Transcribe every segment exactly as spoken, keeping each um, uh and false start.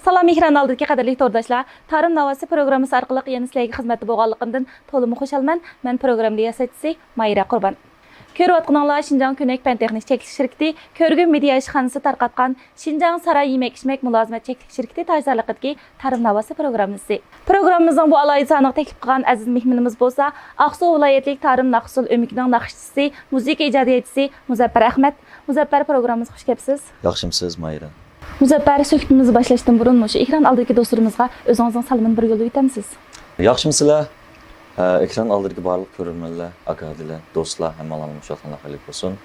سالام، ئېكران ئالدىدىكى قەدىرلىك تورداشلار! تارىم ناۋاسى پروگراممىسى ئارقىلىق يەنە سىلەرگە خىزمەتتە بولغانلىقىمدىن تولىمۇ خۇشالمەن. مەن پروگرامما رىياسەتچىسى ماھىرە قۇربان. كۆرۈۋاتقىنىڭلار شىنجاڭ كۆنەك پەن تېخنىك چەكلىك شىركىتى، كۆرگۈم مېدىيا ئىشخانىسى تارقاتقان شىنجاڭ ساراي يېمەك ئىچمەك مۇلازىمەت چەكلىك شىركىتى تاجدارلىقىدىكى تارىم ناۋاسى پروگراممىسى. پروگراممىمىزنىڭ بۇ ئالاھىدە سانىغا تەكلىپ قىلغان ئەزىز مېھمىنىمىز بولسا ئاقسۇ ۋىلايەتلىك تارىم ناخشا ئۇسسۇل ئۆمىكىنىڭ ناخشىچىسى، مۇزىكا ئىجادىيەتچىسى مۇزەپپەر ئەخمەت. مۇزەپپەر، پروگراممىمىزغا خۇش كەپسىز. ياخشىمسىز، ماھىرە؟ مۇزەپپەر، سۆھبىتىمىزنى باشلاشتىن بۇرۇن مۇشۇ ئېكران ئالدىدىكى دوستلىرىمىزغا ئۆزىڭىزنىڭ سالىمىنى بىر يوللىۋېتەمسىز؟ ياخشىمسىلەر؟ ئە، ئېكران ئالدىدىكى بارلىق كۆرۈرمەنلەر، ئاكا-ئىنىلەر، دوستلار، ھەممىڭلارنىڭ مۇشۇ ۋاقتىڭلار خەيرلىك بولسۇن.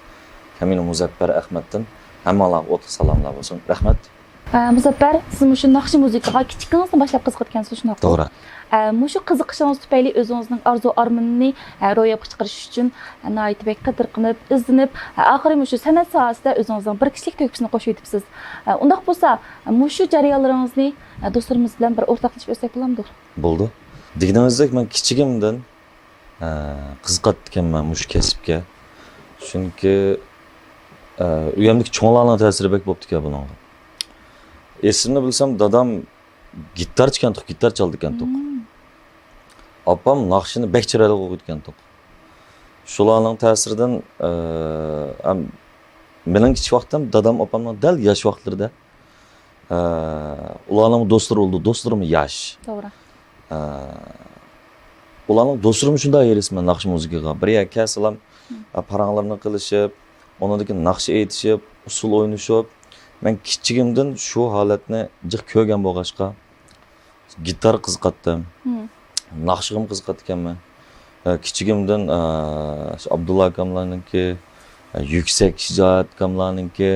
كەمىنە مۇزەپپەر ئەخمەتتىن ھەممىڭلارغا ئوتلۇق سالاملار بولسۇن. رەھمەت. ئە، مۇزەپپەر، سىز مۇشۇ ناخشا مۇزىكىغا كىچىكىڭىزدىن باشلاپ قىزىقىدىكەنسىز، شۇنداققۇ؟ توغرا. ئە، مۇشۇ قىزىقىشىڭىز تۈپەيلى ئۆزىڭىزنىڭ ئارزۇ ئارمىنىنى، ئە، روياپقا چىقىرىش ئۈچۈن، ئە، ناھايىتى بەك قېتىرقىنىپ، ئىزدىنىپ، ئە، ئاخىرى مۇشۇ سەنئەت ساھەسىدە ئۆزىڭىزنىڭ بىر كىشىلىك تۆھپىسىنى قوشۇۋېتىپسىز. ئە، ئۇنداق بولسا، مۇشۇ جەريانلىرىڭىزنى، ئە، دوستلىرىمىز بىلەن بىر ئورتاقلىشىپ ئۆتسەك بولامدۇ؟ بولىدۇ. دېگىنىڭىزدەك، مەن كىچىكىمدىن، ئە، قىزىقاتتىكەنمەن مۇشۇ كەسىپكە. چۈنكى، ئە، ئۆيۈمدىكى چوڭلارنىڭ تەسىرى بەك بوپتىكەن بۇنىڭغا. ئېسىمنى بىلسەم، دادام گىتارچىكەنتۇق، گىتار چالىدىكەنتۇق. مم. ئاپام ناخشىنى بەك چىرايلىق ئوقۇيدىكەنتۇق. شۇلارنىڭ تەسىرىدىن، ئە، ھەم مېنىڭ كىچىك ۋاقتىم دادام، ئاپامنىڭ دەل ياش ۋاقىتلىرىدا، ئە، ئۇلارنىڭ دوستلىرى بولدى، دوستلىرىمۇ ياش. توغرا. ئە، ئۇلارنىڭ دوستلىرىمۇ شۇنداق ھېرىسمەن ناخشا مۇزىكىغا. بىر يەرگە كەلسىلام، مم. ئە، پاراڭلىرىنى قىلىشىپ، ئۇنىڭدىن كېيىن ناخشا ئېيتىشىپ، ئۇسسۇل ئوينىشىپ، مەن كىچىكىمدىن شۇ ھالەتنى جىق كۆرگەن بولغاچقا، گىتار قىزىقاتتىم. مم. ناخشىغىمۇ قىزىقاتتىكەنمەن. ئە، كىچىكىمدىن، ئە، شۇ ئابدۇللا ئاكاملارنىڭكى، ئە، يۈكسەك شىجائەت ئاكاملارنىڭكى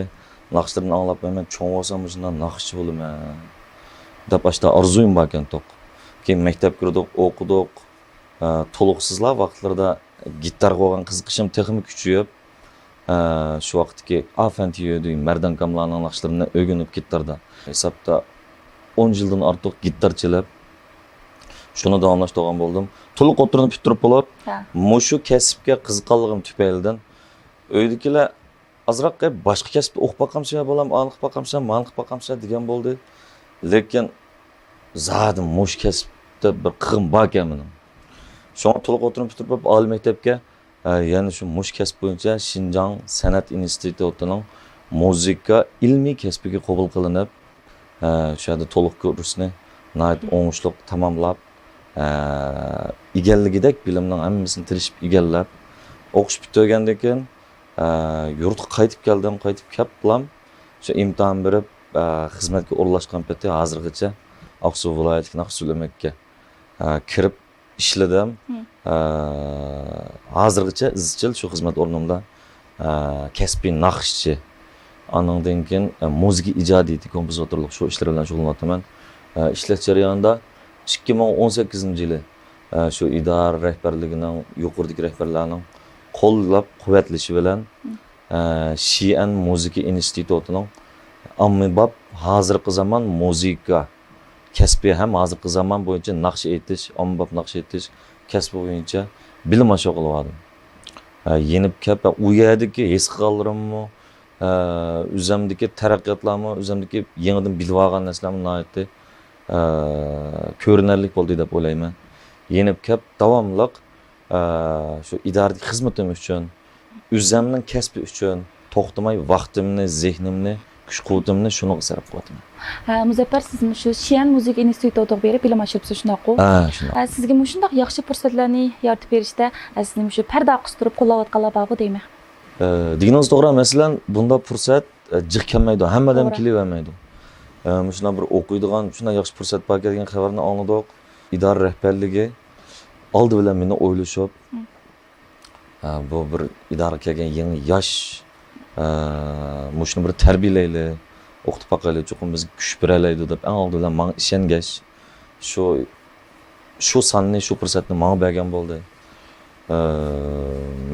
ناخشىلىرىنى ئاڭلاپ، مەن چوڭ بولسام مۇشۇنداق ناخشىچى بولىمەن دەپ ئاشتا ئارزۇيۇم باركەنتۇق. كېيىن مەكتەپكە كىردۇق، ئوقۇدۇق. ئە، تولۇقسىزلا ۋاقىتلىرىدا گىتارغا بولغان قىزىقىشىم تېخىمۇ كۈچىيىپ، ئە، شۇ ۋاقىتتىكى ئافەنتى يۆدۈي، مەردان ئاكاملارنىڭ ناخشىلىرىنى ئۆگىنىپ گىتاردا. ھېسابتا ئون يىلدىن ئارتۇق گىتار چېلىپ، شۇنى داۋاملاشتۇرغان بولدۇم. تولۇق ئوتتۇرىنى پۈتتۈرۈپ بولۇپ، ھە. مۇشۇ كەسىپكە قىزىققانلىقىم تۈپەيلىدىن ئۆيدىكىلەر ئازراق، «ئە، باشقا كەسىپتە ئوقۇپ باقامسەن يا بالام، ئانى قىلىپ باقامسەن، مانى قىلىپ باقامسەن» دېگەن بولدى. لېكىن زادى مۇشۇ كەسىپتە بىر قىلغۇم باركەن مېنىڭ. شۇڭا تولۇق ئوتتۇرىنى پۈتتۈرۈپ بولۇپ، ئالىي مەكتەپكە، ئە، يەنە شۇ مۇشۇ كەسىپ بويىچە شىنجاڭ سەنئەت ئىنستىتۇتىنىڭ مۇزىكا ئىلمىي كەسپىگە قوبۇل قىلىنىپ، ئە، شۇ يەردە تولۇق كۇرسنى ناھايىتى ئوڭۇشلۇق تاماملاپ، ئە، ئىگىلىگۈدەك بىلىمنىڭ ھەممىسىنى تىرىشىپ ئىگىلەپ، ئوقۇش پۈتتۈرگەندىن كېيىن، ئە، يۇرتقا قايتىپ كەلدىم. قايتىپ كەپلام شۇ ئىمتىھان بېرىپ، ئە، خىزمەتكە ئورۇنلاشقان پېتى ھازىرغىچە ئاقسۇ ۋىلايەتلىك ناخشا ئۆمەككە، ئە، كىرىپ ئىشلىدىم. مم. ئە، ھازىرغىچە ئىزچىل شۇ خىزمەت ئورنۇمدا، ئە، كەسپىي ناخشىچى، ئانىڭدىن كېيىن، ئە، مۇزىكا ئىجادىيىتى، كومپوزىتورلۇق شۇ ئىشلار بىلەن شۇغۇللىنىۋاتىمەن. ئە، ئىشلەش جەريانىدا ئىككى مىڭ ئون سەككىزىنچى يىلى، ئە، شۇ ئىدارە رەھبەرلىكىنىڭ، يۇقىرىدىكى رەھبەرلەرنىڭ قوللاپ قۇۋۋەتلىشى بىلەن، مم. ئە، شىئەن مۇزىكا ئىنستىتۇتىنىڭ ئاممىباب ھازىرقى زامان مۇزىكا كەسپى ھەم ھازىرقى زامان بويىچە ناخشا ئېيتىش، ئاممىباب ناخشا ئېيتىش كەسپى بويىچە بىلىم ئاشۇرغىلى باردىم. ئە، يېنىپ كەپ، ئۇ يەردىكى ھېس قىلغانلىرىممۇ، ئە، ئۆزۈمدىكى تەرەققىياتلارمۇ، ئۆزۈمدىكى يېڭىدىن بىلىۋالغان نەرسىلەرمۇ ناھايىتى، ئە، كۆرۈنەرلىك بولدى دەپ ئويلايمەن. يېنىپ كەپ، داۋاملىق ئە، شۇ ئىدارىدىكى خىزمىتىم ئۈچۈن، ئۆزۈمنىڭ كەسپى ئۈچۈن توختىماي ۋاقتىمنى، زېھنىمنى، كۈچ-قۇۋۋىتىمنى شۇنىڭغا سەرپ قىلىۋاتىمەن. ھە، مۇزەپپەر، سىز مۇشۇ شىئەن مۇزىكا ئىنستىتۇتىغا بېرىپ بىلىم ئاشۇرۇپسىز، شۇنداققۇ؟ ھە، شۇنداق. ھە، سىزگە مۇشۇنداق ياخشى پۇرسەتلەرنى يارىتىپ بېرىشتە، ھە، سىزنى مۇشۇ پەردە ئارقىسىدا تۇرۇپ قوللاۋاتقانلار بارغۇ دەيمەن. ئە، دېگىنىڭىز توغرا. مەسىلەن، بۇنداق پۇرسەت، ئە، جىق كەلمەيدۇ، ھەممە ئادەم توغرا. كېلىۋەرمەيدۇ. ئە، مۇشۇنداق بىر ئوقۇيدىغان، شۇنداق ياخشى پۇرسەت باركەن دېگەن خەۋەرنى ئاڭلىدۇق. ئىدارە رەھبەرلىكى ئالدى بىلەن مېنى ئويلىشىپ، مم. ئە، بۇ بىر ئىدارىگە كەلگەن يېڭى ياش، ئە، مۇشۇنى بىر تەربىيەلەيلى، ئوقۇتۇپ باقايلى، چوقۇم بىزگە كۈچ بېرەلەيدۇ دەپ، ئەڭ ئالدى بىلەن ماڭا ئىشەنگەچ، شۇ، شۇ ساننى، شۇ پۇرسەتنى ماڭا بەرگەن بولدى. ئە،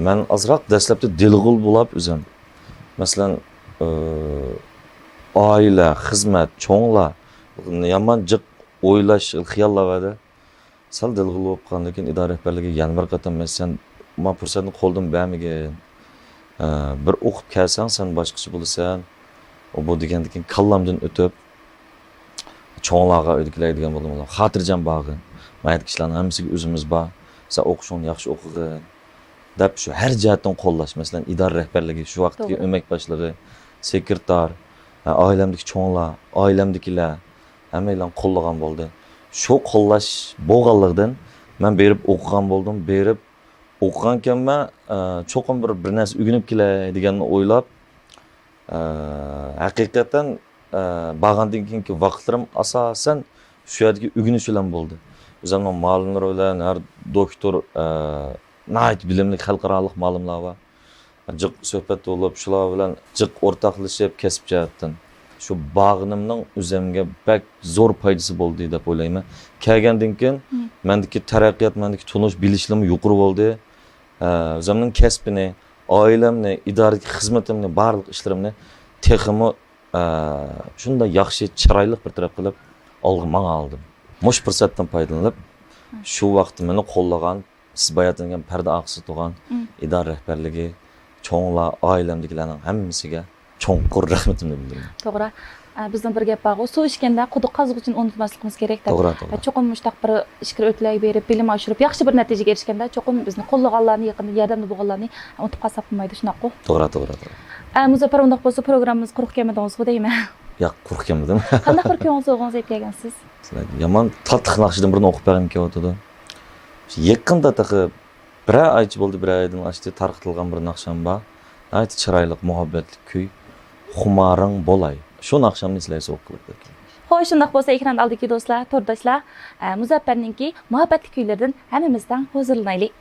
مەن ئازراق دەسلەپتە دېلىغۇل بولاپ ئۆزۈم، مەسىلەن، ئە، ئائىلە، خىزمەت، چوڭلار، يامان جىق ئويلاش، خىياللار بار-دە. سەل دېلىغۇل بولۇپ قالغاندىن كېيىن ئىدارە رەھبەرلىكى يەنە بىر قېتىم، «سەن ما پۇرسەتنى قولدىن بەرمىگىن. ئە، بىر ئوقۇپ كەلسەڭ، سەن باشقىچە بولىسەن.» بۇ دېگەندىن كېيىن كاللامدىن ئۆتۈپ، چوڭلارغا، ئۆيدىكىلەرگە دېگەن بولدۇم، خاتىرجەم بارغىن. مايەتكى ئىشلارنىڭ ھەممىسىگە ئۆزىمىز بار. سەن ئوقۇشۇڭنى ياخشى ئوقۇغىن، دەپ شۇ ھەر جەھەتتىن قوللاش. مەسىلەن، ئىدارە رەھبەرلىكى، شۇ ۋاقىتتىكى توغرا. ئۆمەك باشلىقى، سېكرېتار، ھە، ئائىلەمدىكى چوڭلار، ئائىلەمدىكىلەر، ھەممەيلەن قوللىغان بولدى. شۇ قوللاش بولغانلىقىدىن، مەن بېرىپ ئوقۇغان بولدۇم. بېرىپ ئوقۇغانكەنمەن، ئە، چوقۇم بىر، بىر نەرسە ئۆگىنىپ كېلەي دېگەننى ئويلاپ، ئە، ھەقىقەتەن، ئە، بارغاندىن كېيىنكى ۋاقىتلىرىم ئاساسەن شۇ يەردىكى ئۆگىنىش بىلەن بولدى. ئۆزۈمنىڭ مۇئەللىملىرى بىلەن ھەر دوكتور، ئە، ناھايىتى بىلىملىك خەلقئارالىق مۇئەللىملار بار. جىق سۆھبەت بولۇپ، شۇلار بىلەن جىق ئورتاقلىشىپ، كەسىپ جەھەتتىن شۇ بارغىنىمنىڭ ئۆزۈمگە بەك زور پايدىسى بولدى دەپ ئويلايمەن. كەلگەندىن كېيىن مم. مەندىكى تەرەققىيات، مەندىكى تونۇش بىلىشلىرىم يۇقىرى بولدى. ئە، ئۆزۈمنىڭ كەسپىنى، ئائىلەمنى، ئىدارىدىكى خىزمىتىمنى، بارلىق ئىشلىرىمنى تېخىمۇ، ئە، شۇنداق ياخشى، چىرايلىق بىر تەرەپ قىلىپ ئالغا ماڭالىدىم. مۇشۇ پۇرسەتتىن پايدىلىنىپ، مم. شۇ ۋاقىتتا مېنى قوللىغان، سىز بايا دېگەن پەردە ئارقىسىدا تۇرغان مم. ئىدارە رەھبەرلىكى، چوڭلار، ئائىلەمدىكىلەرنىڭ ھەممىسىگە چوڭقۇر رەھمىتىمنى بىلدۈرىمەن. توغرا. ئە، بىزنىڭ بىر گەپ بارغۇ، سۇ ئىچكەندە قۇدۇق قازغۇچىنى ئۇنتۇماسلىقىمىز كېرەك دەپ. توغرا، توغرا. ئە، چوقۇم مۇشۇنداق بىر ئىچكىرى ئۆتكىلەرگە بېرىپ، بىلىم ئاشۇرۇپ، ياخشى بىر نەتىجىگە ئېرىشكەندە، چوقۇم بىزنى قوللىغانلارنى، يېقىندىن ياردەمدە بولغانلارنى ئۇنتۇپ قالساق بولمايدۇ، شۇنداققۇ؟ توغرا، توغرا، توغرا. ئە، مۇزەپپەر، ئۇنداق بولسا پروگراممىمىزغا قۇرۇق كەلمىدىڭىزغۇ دەيمەن. ياق، قۇرۇق كەلمىدىم. قانداق بىر كۆڭۈل سوۋغىڭىز ئېلىپ كەلگەنسىز؟ سىلەرگە يامان تاتلىق ناخشىدىن بىرنى ئوقۇپ بېرىمكى ئوتىدۇ. يېقىندا تېخى بىرەر ئايچە بولدى، بىرەر ئايدىن ئاشتى، تارقىتىلغان بىر ناخشام بار. ناھايىتى چىرايلىق، مۇھەببەتلىك كۈي، خۇمارىڭ بولاي. شۇ ناخشامنى سىلەرگە سوۋغا قىلىپ بەرگەن. خوش، شۇنداق بولسا، ئېكران ئالدىدىكى دوستلار، تورداشلار، ئە، مۇزەپپەرنىڭكى مۇھەببەتلىك كۈيلىرىدىن ھەممىمىز تەڭ ھۇزۇرلىنايلى.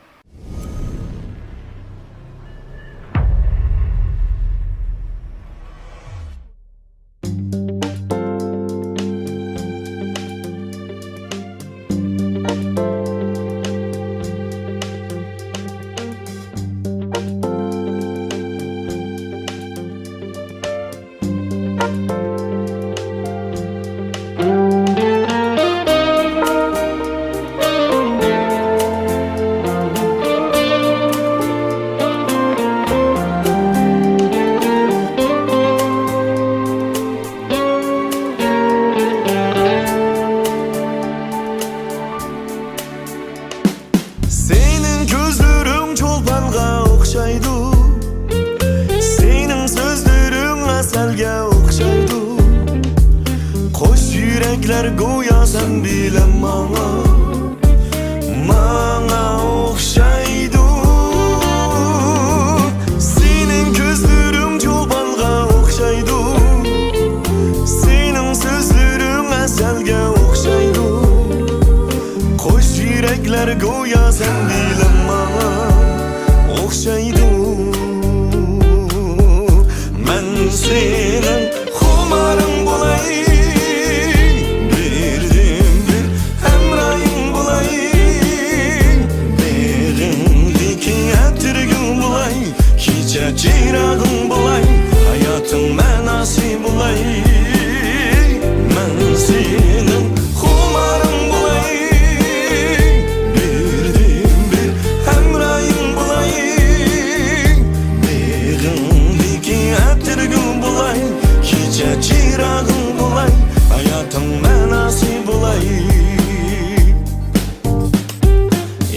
سېنىڭ كۆزلىرىڭ چولپانغا ئوخشايدۇ، سېنىڭ سۆزلىرىڭ ئەسەلگە ئوخشايدۇ. قوش يۈرەكلەر گويا سەن بىلەن ماڭا، ماڭا ئوخشايدۇ. سېنىڭ كۆزلىرىڭ چولپانغا ئوخشايدۇ، سېنىڭ سۆزلىرىڭ ئەسەلگە ئوخشايدۇ. قوش يۈرەكلەر گويا سەن بىلەن ماڭا ئوخشايدۇ. مەن سېنىڭ خۇمارىڭ بولاي، بىردىنبىر ھەمراھىڭ بولاي، بېغىڭدىكى ئەتىرگۈل بولاي. كېچە چىراغىڭ بولاي، ھاياتىڭ مەناسى بولاي. مەن سېنىڭ خۇمارىڭ بولاي، بىردىنبىر ھەمراھىڭ بولاي. بېغىڭدىكى ئەتىرگۈل بولاي، كېچە چىراغىڭ بولاي، ھاياتىڭ مەناسى بولاي.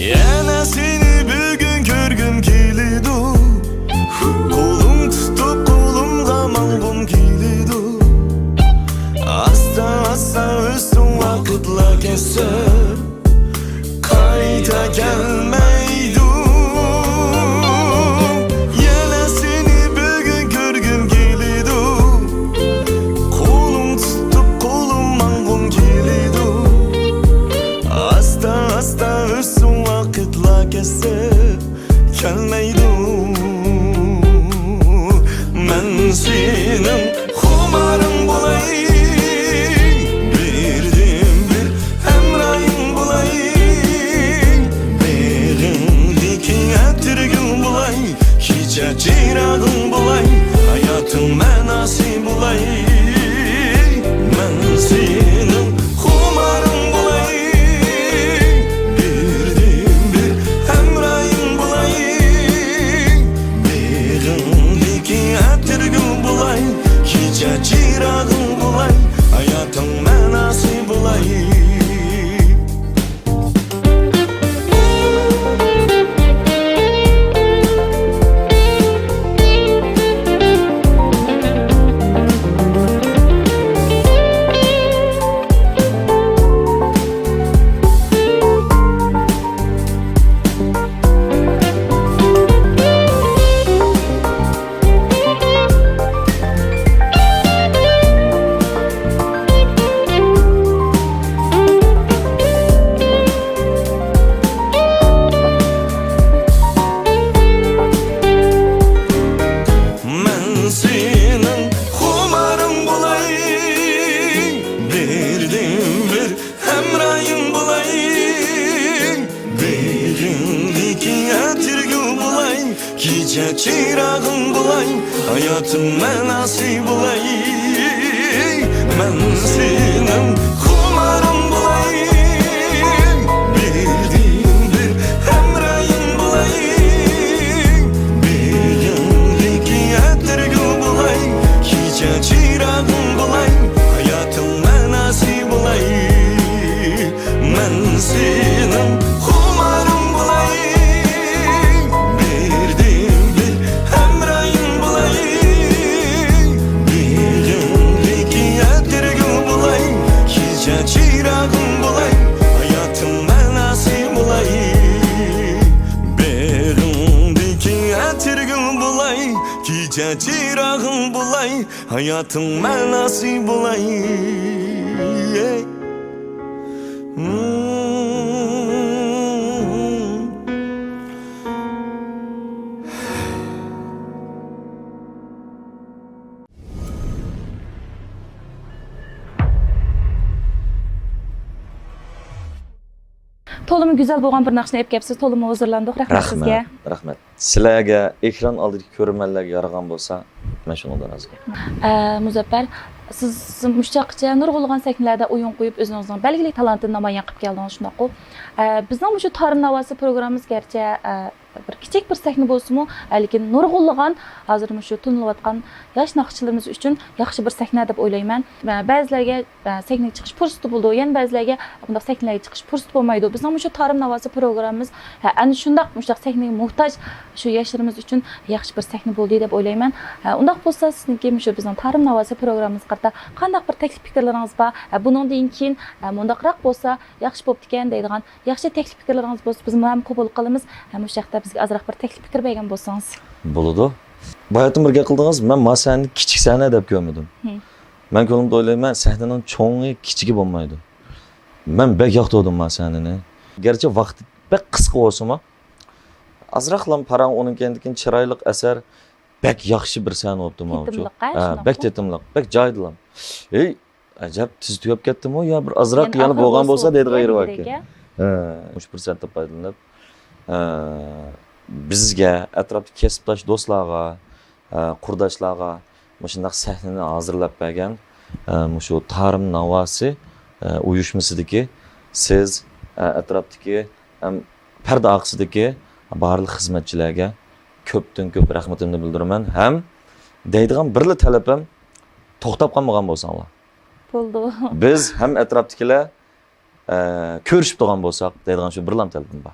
يەنە سېنى بۈگۈن كۆرگۈم كېلىدۇ، قولۇڭ تۇتۇپ قولۇمغا ماڭغۇم كېلىدۇ. ئاستا-ئاستا ئۆتسۇن ۋاقىتلار كەتسە، قايتا كەلمەيدۇ. يەنە سېنى بۈگۈن كۆرگۈم كېلىدۇ، قولۇڭ تۇتۇپ قولۇم ماڭغۇم كېلىدۇ. ئاستا-ئاستا ئۆتسۇن ۋاقىتلار كەتسە، كەلمەيدۇ. مەن سېنىڭ خۇمارىڭ بولاي، بىردىنبىر ھەمراھىڭ بولاي. بېغىڭدىكى ئەتىرگۈل بولاي، كېچە چىراغىڭ بولاي، ھاياتىڭ مەناسى بولاي. مەن سېنىڭ خۇمارىڭ بولاي، بىردىنبىر ھەمراھىڭ بولاي. بېغىڭدىكى ئەتىرگۈل بولاي، كېچە چىراغىڭ بولاي، ھاياتىڭ مەناسى ھاياتىڭ مەناسى بولاي. تولىمۇ گۈزەل بولغان بىر ناخشىنى ئېلىپ كەپسىز، تولىمۇ ھۇزۇرلاندۇق. رەھمەت سىزگە. رەھمەت، رەھمەت. سىلەرگە، ئېكران ئالدىدىكى كۆرۈرمەنلەرگە يارىغان بولسا، مەن شۇنىڭدىن رازى. ئە، مۇزەپپەر، سىز مۇشۇ چاغقىچە نۇرغۇنلىغان سەھنىلەردە ئويۇن قويۇپ، ئۆزىڭىزنىڭ بەلگىلىك تالانتىنى نامايان قىلىپ كەلدىڭىز، شۇنداققۇ؟ ئە، بىزنىڭ مۇشۇ تارىم ناۋاسى پروگراممىمىز گەرچە، ئە، بىر كىچىك بىر سەھنە بولسىمۇ، ئە، لېكىن نۇرغۇنلىغان ھازىر مۇشۇ تونۇلۇۋاتقان ياش ناخشىچىلىرىمىز ئۈچۈن ياخشى بىر سەھنە دەپ ئويلايمەن. ئە، بەزىلەرگە، ئە، سەھنىگە چىقىش پۇرسىتى بولىدۇ، يەنە بەزىلەرگە بۇنداق سەھنىلەرگە چىقىش پۇرسىتى بولمايدۇ. بىزنىڭ مۇشۇ تارىم ناۋاسى پروگراممىمىز، ھە، ئەنە شۇنداق مۇشۇنداق سەھنىگە موھتاج شۇ ياشلىرىمىز ئۈچۈن ياخشى بىر سەھنە بولدى دەپ ئويلايمەن. ھە، ئۇنداق بولسا سىزنىڭكى مۇشۇ بىزنىڭ تارىم ناۋاسى پروگراممىمىزغا قارىتا قانداق بىر تەكلىپ پىكىرلىرىڭىز بار؟ ھە، بۇنىڭدىن كېيىن، ھە، مۇنداقراق بولسا ياخشى بوپتىكەن دەيدىغان ياخشى تەكلىپ پىكىرلىرىڭىز بولسا بىزمۇ ھەم قوبۇل قىلىمىز. ھە، مۇشۇ ھەقتە بىزگە ئازراق بىر تەكلىپ پىكىر بەرگەن بولسىڭىز. بولىدۇ. باياتىن بىر گەپ قىلدىڭىز، مەن ما سەھنىنى كىچىك سەھنە دەپ كۆرمىدىم. ھىم. مەن كۆڭلۈمدە ئويلايمەن، سەھنىنىڭ چوڭى، كىچىكى بولمايدۇ. مەن بەك ياقتۇردۇم ما سەھنىنى. گەرچە ۋاقتى بەك قىسقا بولسىمۇ، ئازراقلا پاراڭ، ئۇنىڭ كەينىدىكى چىرايلىق ئەسەر، بەك ياخشى بىر سەھنە بوپتۇ ماۋۇ. تېتىملىق، ھە، شۇنداقمۇ؟ بەك تېتىملىق، بەك جايىدىلا. ھېي، ئەجەب تېز تۈگەپ كەتتىمۇ يا، بىر ئازراق يەنە يەنە بولغان بولسا دەيدىغان يېرى باركەن. ھە، مۇشۇ پۇرسەتتىن پايدىلىنىپ، ئە، بىزگە، ئەتراپتىكى كەسىپداش دوستلارغا، ئە، قۇرداشلارغا مۇشۇنداق سەھنىنى ھازىرلاپ بەرگەن، ئە، مۇشۇ تارىم ناۋاسى، ئە، ئۇيۇشمىسىدىكى سىز، ئە، ئەتراپتىكى ھەم پەردە ئارقىسىدىكى بارلىق خىزمەتچىلەرگە كۆپتىن كۆپ رەھمىتىمنى بىلدۈرىمەن ھەم دەيدىغان بىرلا تەلىپىم، توختاپ قالمىغان بولساڭلار. بولدى. بىز ھەم ئەتراپتىكىلەر، ئە، كۆرۈشۈپ تۇرغان بولساق دەيدىغان شۇ بىرلا تەلىپىم بار.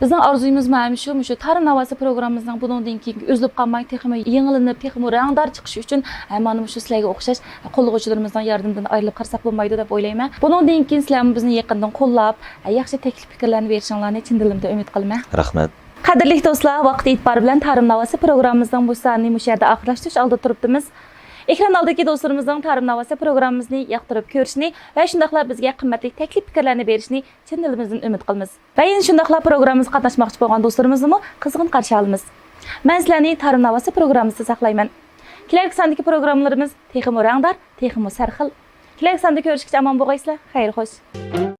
بىزنىڭ ئارزۇيىمىزمۇ ھەم شۇ، مۇشۇ تارىم ناۋاسى پروگراممىمىزنىڭ بۇنىڭدىن كېيىنكى ئۈزۈلۈپ قالماي، تېخىمۇ يېڭىلىنىپ، تېخىمۇ رەڭدار چىقىشى ئۈچۈن، ئە، مانا مۇشۇ سىلەرگە ئوخشاش قوللىغۇچىلىرىمىزنىڭ ياردىمىدىن ئايرىلىپ قالساق بولمايدۇ دەپ ئويلايمەن. بۇنىڭدىن كېيىن سىلەرمۇ بىزنى يېقىندىن قوللاپ، ئە، ياخشى تەكلىپ پىكىرلەرنى بېرىشىڭلارنى چىن دىلىمدىن ئۈمىد قىلىمەن. رەھمەت. قەدىرلىك دوستلار، ۋاقىت ئېتىبارى بىلەن تارىم ناۋاسى پروگراممىمىزنىڭ بۇ سانىنى مۇشۇ يەردە ئاخىرلاشتۇرۇش ئالدىدا تۇرۇپتىمىز. ئېكران ئالدىدىكى دوستلىرىمىزنىڭ تارىم ناۋاسى پروگراممىمىزنى ياقتۇرۇپ كۆرۈشىنى ۋە شۇنداقلا بىزگە قىممەتلىك تەكلىپ پىكىرلەرنى بېرىشىنى چىن دىلىمىزدىن ئۈمىد قىلىمىز. ۋە يەنە شۇنداقلا پروگراممىمىزغا قاتناشماقچى بولغان دوستلىرىمىزنىمۇ قىزغىن قارشى ئالىمىز. مەن سىلەرنى تارىم ناۋاسى پروگراممىسىدا ساقلايمەن. كېلەركى ساندىكى پروگراممىلىرىمىز تېخىمۇ رەڭدار، تېخىمۇ سەرخىل. كېلەركى ساندا كۆرۈشكىچە ئامان بولغايسىلەر. خەير خوش.